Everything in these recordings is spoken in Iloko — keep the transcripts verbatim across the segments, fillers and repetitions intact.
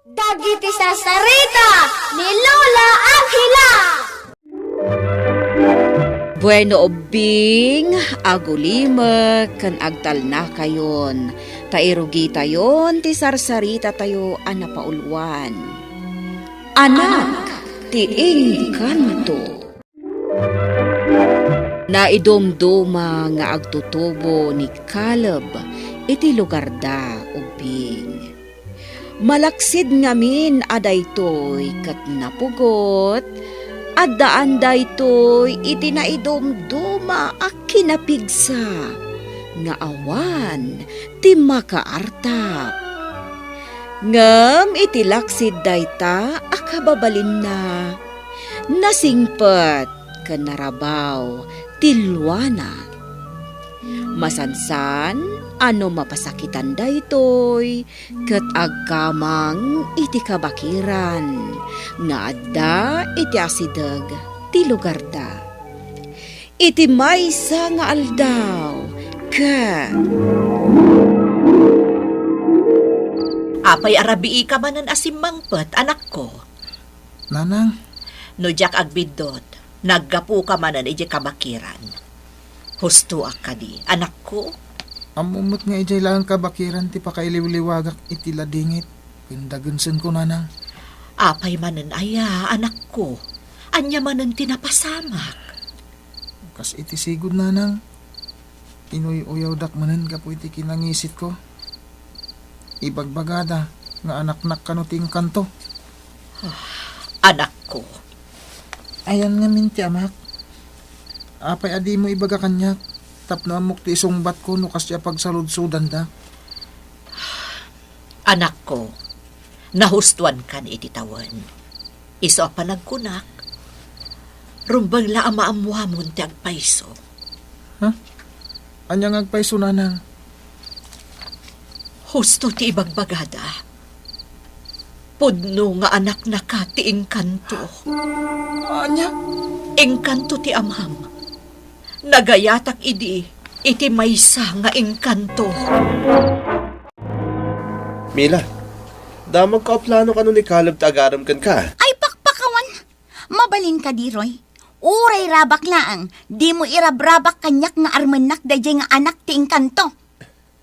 Dagiti sarsarita ni Lola Angela. Bueno, ubbing, agulimek ken agtalnakayon, ta irugitayon ti sarsaritatayo a napauluan. Anak ti Engkanto. Naidumduma nga agtutubo ni Caleb iti lugarda, ubbing. Malaksid ngamin a daytoy ket napugot, addaan daytoy iti naidumduma a kinapigsa nga awan ti makaartap. Ngem iti laksid dayta a kababalinna, nasingpet ken narabaw ti luana. Masansan a no mapasakitan daytoy, ket agkamang iti kabakiran nga adda iti asideg ti lugarda. Iti maysa nga aldaw, ket Apay a rabiika manen a simmangpet, anakko? Nanang. No diak agbiddut, naggapuka manen idiay kabakiran. Hustoak kadi, anakko? Ammom met nga idiay laeng kabakiran ti pakailiwliwagak iti ladingit ken dagensenko, nanang. Apay manen aya, anakko? Ania manen ti napasamak? Kas iti sigud, nanang, inuy-uyawdak manen gapu iti kinangisitko. Ibagbagada nga anaknak kano ti Engkanto. Ah, anakko. Ayan ngamin ti amak. Apay a dimo ibaga kaniak tapno ammok ti isungbatko no kasdi a pagsaludsodanda? Anakko, nahustoankan iti tawen. Isu a panagkunak, rumbeng la a maammuamon ti agpayso. Ha? Ania nga agpayso, nanang? Husto ti ibagbagada. Pudno nga anaknaka ti Engkanto. Ania? Engkanto ti amam. Nagayatak idi iti maysa nga engkanto. Mila, damagko a plano kano ni Caleb ti agarem kenka. Ay, pakpakawan! Mabalin kadi, Roy? Uray rabak laeng, dimo irabrabak kaniak nga armennak daydiay nga anak ti Engkanto.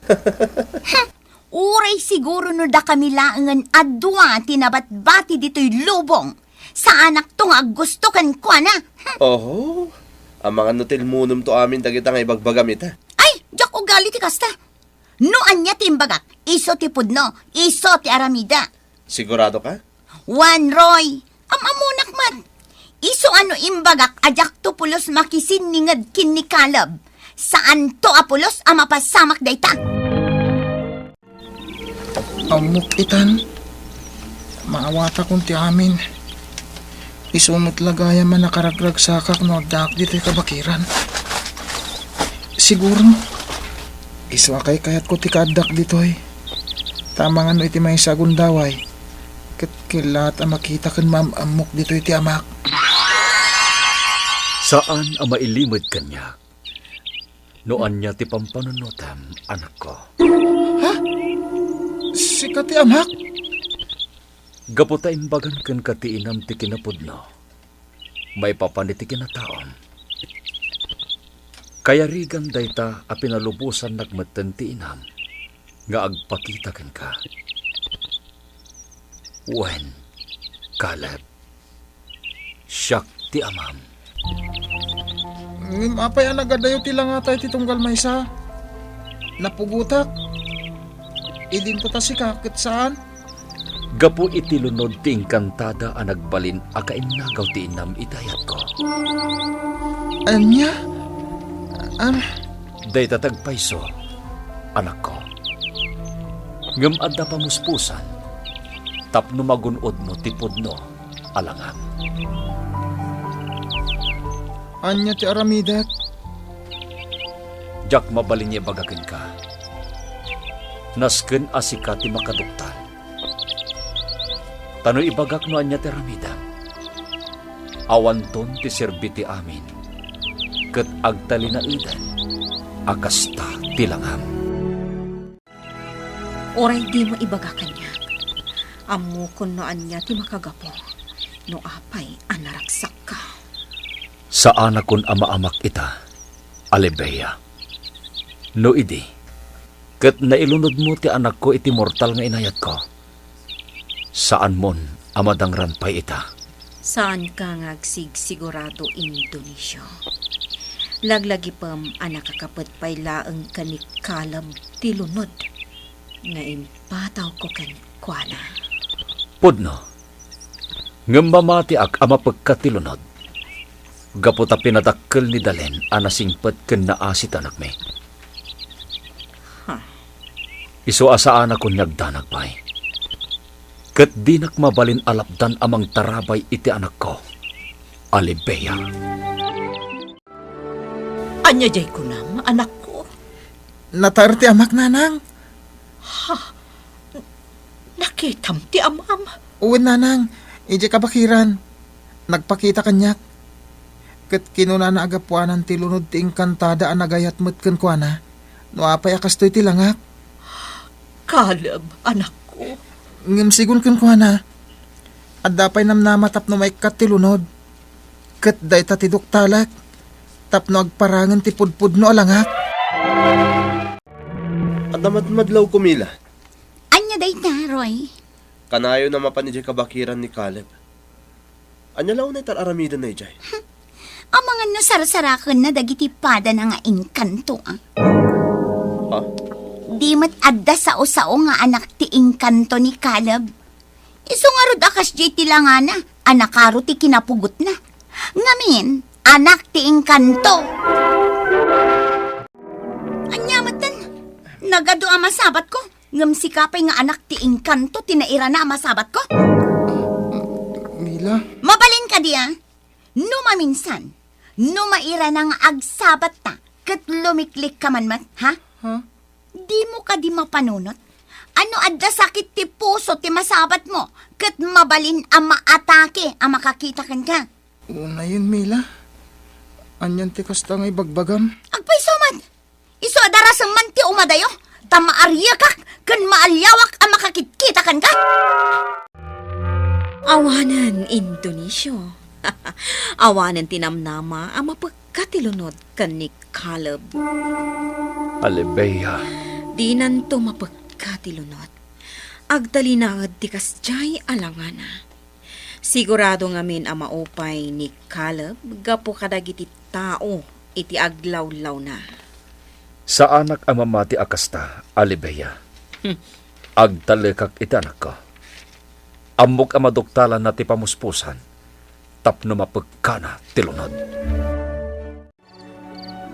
Hmm, uray siguro no dakami laengen a dua ti nabatbati ditoy lubong. Saanakto nga aggusto kenkuana. Hmm. Oho, amangan no tilmonemto amin dagita nga ibagbagam ita. Ay, diak ugali ti kasta. No ania ti imbagak, isu ti pudno, isu ti aramida. Sigurado ka? Wen, Roy, am-ammonak met. Isu a no imbagak a diakto pulos makisinninged ken ni Caleb, saanto a pulos a mapasamak dayta. Ammok itan, maawatakon ti amin. Isu met la gayam a nakaragragsakak no addaak ditoy kabakiran. Siguro, isu a kaykayatko ti kaaddak ditoy. Ta amangan no iti maysa a gundaway, ket kellaat a makita ken maam-ammok ditoy ti amak. Saan a mailimed kaniak no ania ti pampanunotem, anakko. Ha? Sika ti amak? Gapu ta imbagan kenka ti inam ti kinapudno, maipapan iti kinataom. Kayarigan dayta a pinalubosannak metten ti inam nga agpakita kenka. Wen, Caleb, siak ti amam. Ngem apay a nagadayo ti langata iti tunggal maysa? Napugotak. Idinto ta sika ket saan? Gapu iti lunod ti engkantada a nagbalin a kainnagaw ti inam iti ayatko. Ania? Ah. Dayta ti agpayso, anakko. Ngem adda pamuspusan tapno magun-odmo ti pudno a langam. Ania ti aramidek? Diak mabalin nga ibaga kenka. Nasken a sika ti makaduktal. Ta no ibagak no ania ti aramidem, awanton ti serbi ti amin, ket agtalinaeden a kasta ti langam. Uray dimo ibaga kaniak, Ammokon no ania ti makagapu, no apay a naragsakka. Saanakon a maamak ita, Alibea. No idi, ket nailunodmo ti anakko iti mortal nga inayatko, saanmon a madangran pay ita. Saanka nga agsigsigurado, Indonesio. Laglagipem a nakakapet pay laeng ken ni Caleb ti lunod nga impatawko kenkuana. Pudno, ngem mamatiak a mapekka ti lunod, gapu ta pinadakkel ni Dalen a nasingpet ken naasi ti anakmi. Ha? Isu a saanakon nga agdanag pay. Ket dinak mabalin a lapdan a mangtarabay iti anakko, Alibea. Ania diay kunam, anakko? Nataer ti amak, nanang. Ha? Nakitam ti amam? Wen, nanang. Idiay kabakiran, nagpakita kaniak. Ket kinunana a gapuanan ti lunod ti inkantada a nagayat met kenkuana no apay a kastoy ti langak. Caleb, anakko. Ngem sigun kenkuana, adda pay namnama tapno maikkat ti lunod. Ket dayta ti duktalek tapno agparangen ti pudpudno a langak. Adda madmadlawko, Mila. Ania dayta, Roy? Kanayon a mapan idiay kabakiran ni Caleb. Ania la unay ti ar-aramidenna idiay? Amangan no sarsarakenna dagiti padana nga inkanto, a? Ha? Di met adda sao-sao nga anak ti inkanto ni Caleb. Isu ngarud a kasdiay ti langana a nakaro ti kinapugotna. Ngamin, anak ti inkanto. Ania metten? Nagadu a masabatko, ngem sika pay nga anak ti inkanto ti nairana a masabatko? Mila? Mabalin kadi, a? No maminsan, no mairana nga agsabatta ket lumiklikka man met, ha? Ha? Dimo kadi mapanunot? Ano adda sakit ti puso ti masabatmo ket mabalin a maatake a makakita kenka? Unayen, Mila. Anian ti kasta nga ibagbagam? Agpayso met! Isu a darasem man ti umadayo, ta maariakak ken maaliawak a makakitkita kenka. Awanen, Indonesio. Awanen ti namnama a mapekka ti lunod ken ni Caleb. Alibea. Dinanto mapekka ti lunod. Agtalinaed ti kasdiay a langana. Sigurado ngamin a maupay ni Caleb gapu kadagiti tao iti aglawlawna. Saanak a mamati a kasta, Alibea. Hmm. Agtalekak iti anakko. Ammok a maduktalanna ti pamuspusan tapno mapekkana ti lunod.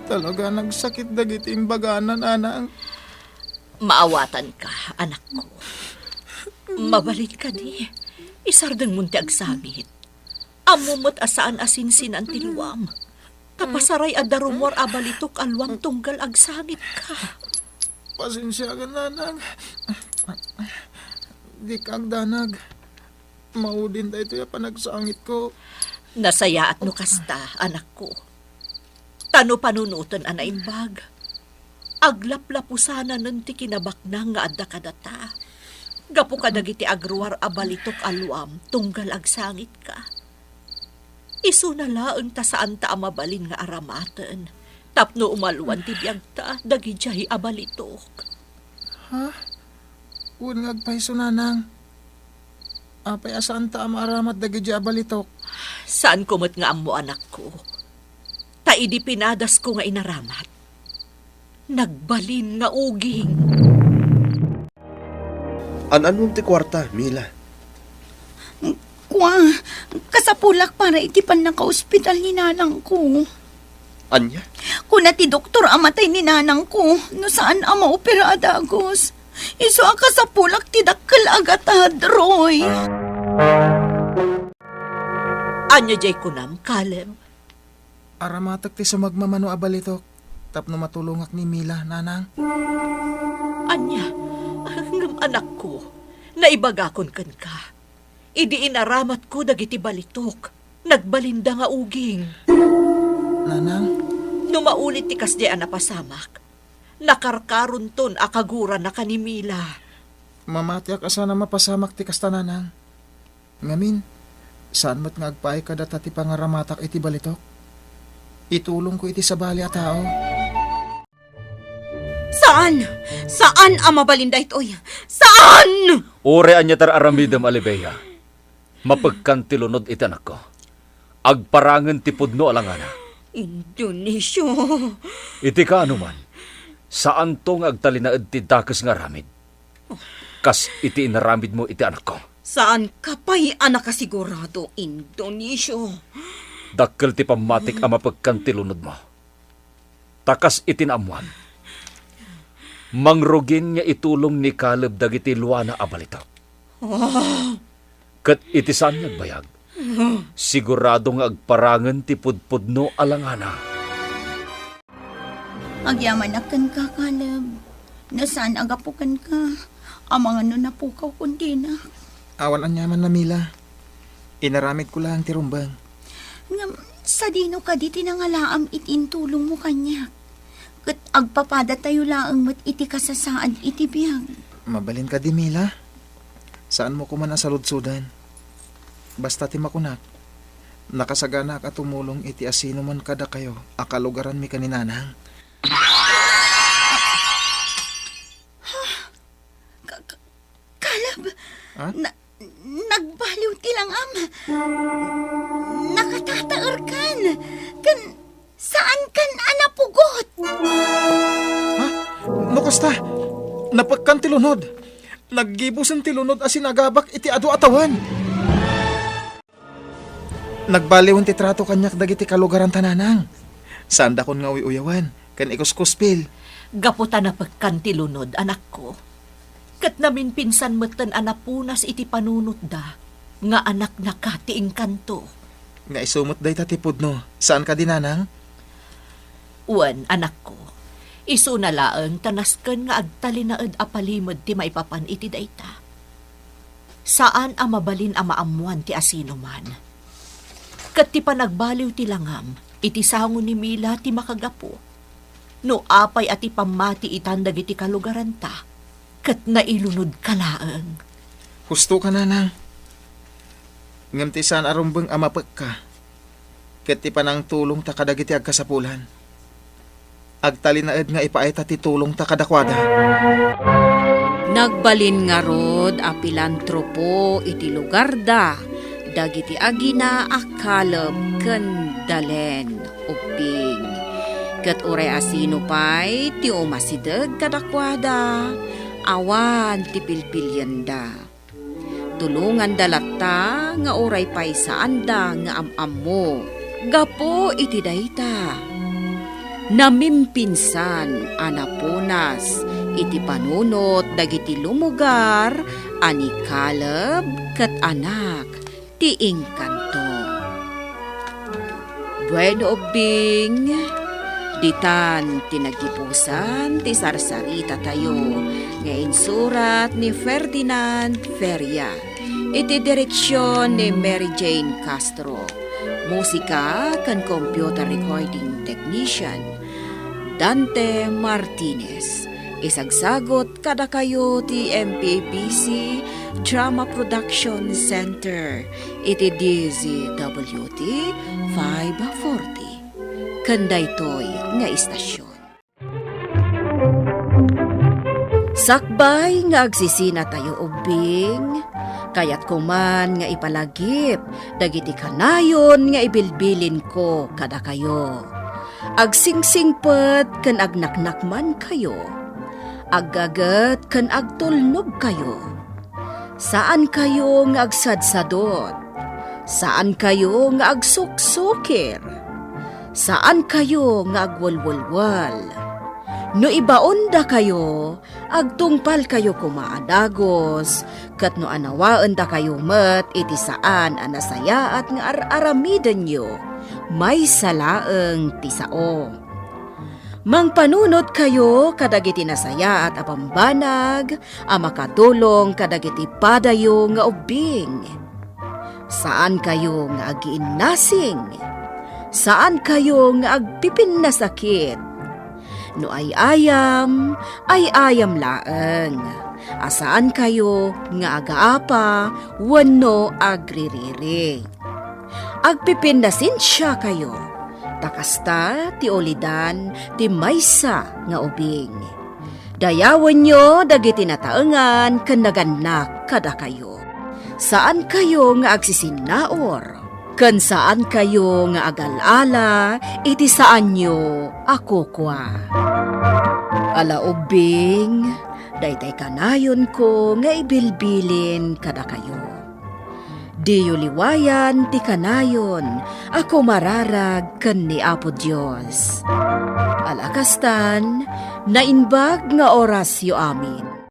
Talaga nagsakit dagiti imbagana, nanang. Maawatanka, anakko. Mabalin kadi, isardengmon ti agsangit. Ammo met a saan a sinsinan ti luam. Ta pasaray adda rummuar a balitok a luam tunggal agsangitka. Pasensiakan, nanang. Dika agdanag. Maudin daytoy a panagsangitko. Nasayaat no kasta, anakko. Ta no panunoten a naimbag, aglaplapusananen ti kinabaknang nga adda kadata. Gapu kadagiti agruar a balitok a luam tunggal agsangitka. Isuna laeng ta saanta a mabalin nga aramaten tapno umalwan ti biagta dagidiay a balitok. Ha? Wen nga agpayso, nanang. Apay a saanta a maaramat dagidiay a balitok? Saanko met nga ammo, anakko. Ta idi pinadasko nga inaramat, nagbalin nga uging. An-anuem ti kuarta, Mila? Kua, kasapulak para iti pannakaospital ni nanangko. Ania? Kuna ti doktor a matay ni nanangko no saan a maopera a dagus. Isu a kasapulak ti dakkel a gatad, Roy. Ania diay kunam, Caleb? Aramatek ti sumagmamano a balitok tapno matulongak ni Mila, nanang. Ania? Ngem anakko, naibagakon kenka. Idi inaramatko dagiti balitok, nagbalinda nga uging. Nanang? No maulit ti kasdiay a napasamak, nakarkaronton a kagurana ken ni Mila. Mamatiak a saan a mapasamak ti kasta, nanang. Ngamin, saan met nga agpaay kadata ti pangaramatak iti balitok. Itulongko iti sabali a tao. Saan! Saan a mabalin daytoy! Saan! Uray ania ti ar-aramidem, Alibea, mapekkan ti lunod iti anakko. Agparangen ti pudno a langana. Indonesio. Iti kaanoman, saanto nga agtalinaed ti dakes nga aramid. Kas iti inaramidmo iti anakko. Saanka pay a nakasigurado, Indonesio. Dakkel ti pammatik a mapekkan ti lunodmo. Ta kas iti naammoam, mangrugin nga itulong ni Caleb dagiti luana a balitok. Ah. Ket iti saan nga agbayag, sigurado nga agparangen ti pudpudno a langana. Agyamanak kenka, Caleb. No saan a gapu kenka, amangan no napukawkon dinak. Awan aniaman, Mila. Inaramidko laeng ti rumbeng. Ngem, sadino kadi ti nangalaam iti intulongmo kaniak? Ket agpapadatayo laeng met iti kasasaad iti biag. Mabalin kadi, Mila? Saanmo koma a saludsoden. Basta ti makunak, nakasaganaak a tumulong iti asinoman kadakayo a kalugaranmi ken ni Nanang. Ka-, ka-, Caleb, Ha? na-, nagbaliw ti langam. Nakatataerkan. Ken saankan a napugot. Ha? No kasta, napekkan ti lunod. Naggibusen ti lunod a sinagabak iti adu a tawen. Nagbaliwen ti trato kaniak dagiti kalugaranta, Nanang. Saandakon nga uy-uyawen ken ikuskuspil. Gapu ta napekkan ti lunod, anakko. Ket namimpinsan metten a napunas iti panunotda nga anaknaka ti engkanto. Nga isu met dayta ti pudno. Saan kadi, Nanang? Wen, anakko. Isuna laeng ta nasken nga agtalinaed a palimed ti maipapan iti dayta. Saan a mabalin a maammoan ti asinoman. Ket ti panagbaliw ti langam iti sango ni Mila ti makagapu. No apay a ti pammati itan dagiti kalugaranta, ket nailunodka laeng. Hustoka, Nanang. Ngem ti saan a rumbeng a mapekka, ket ti panangtulongta kadagiti agkasapulan, agtalinaed nga ipaayta ti tulongta kadakuada. Nagbalin ngarud a pilantropo iti lugarda dagiti agina a Caleb ken Dalen, Ubbing. Ket uray asino pay ti umasideg kadakuada, awan ti pilpilienda. Tulonganda latta nga uray pay saanda nga am-ammo. Gapu iti dayta, namimpinsan a napunas iti panunot dagiti lumugar a ni Caleb ket anak ti engkanto. Bueno, Ubbing, ditan ti nagibusan ti sarsarita tayo nga insurat ni Ferdinand Feria, iti direksion ni Mary Jane Castro, musika ken computer recording technician Dante Martinez. Isagsagot kadakayo ti M P A B C Drama Production Center iti D Z W T five forty. Ken daytoy nga istasyon. Sakbay nga agsisinatayo, Ubbing, kayatko man nga ipalagip dagiti kanayon nga ibilbilinko kadakayo. Agsingsingpet ken agnaknakmankayo. Aggaget ken agtulnogkayo. Saankayo nga agsadsadot. Saankayo nga agsuksukir. Saankayo nga agwelwelwel. No ibaondakayo, agtungpalkayo koma a dagus, ket no anawaendakayo met iti saan a nasayaat nga ar-aramidenyo, maysa laeng ti sao. Mangpanunotkayo kadagiti nasayaat a bambanag a makatulong kadagiti padayo nga ubbing. Saankayo nga agiinnasing. Saankayo nga agpipinnasakit. No ay-ayam, ay-ayam laeng. a saankayo nga agaapa wenno agririri. Agpipinnasensiakayo, ta kasta ti ulidan ti maysa nga ubing. Dayawenyo dagiti nataengan ken nagannak kadakayo. Saankayo nga agsisinnaur, ken saankayo nga agal-ala iti saanyo a kukua. Ala ubbing, daytay kanayonko nga ibilbilin kadakayo. Diyo liwayan ti kanayon a kumararag ken ni Apo Dios. Ala kastan, naimbag nga orasyo amin.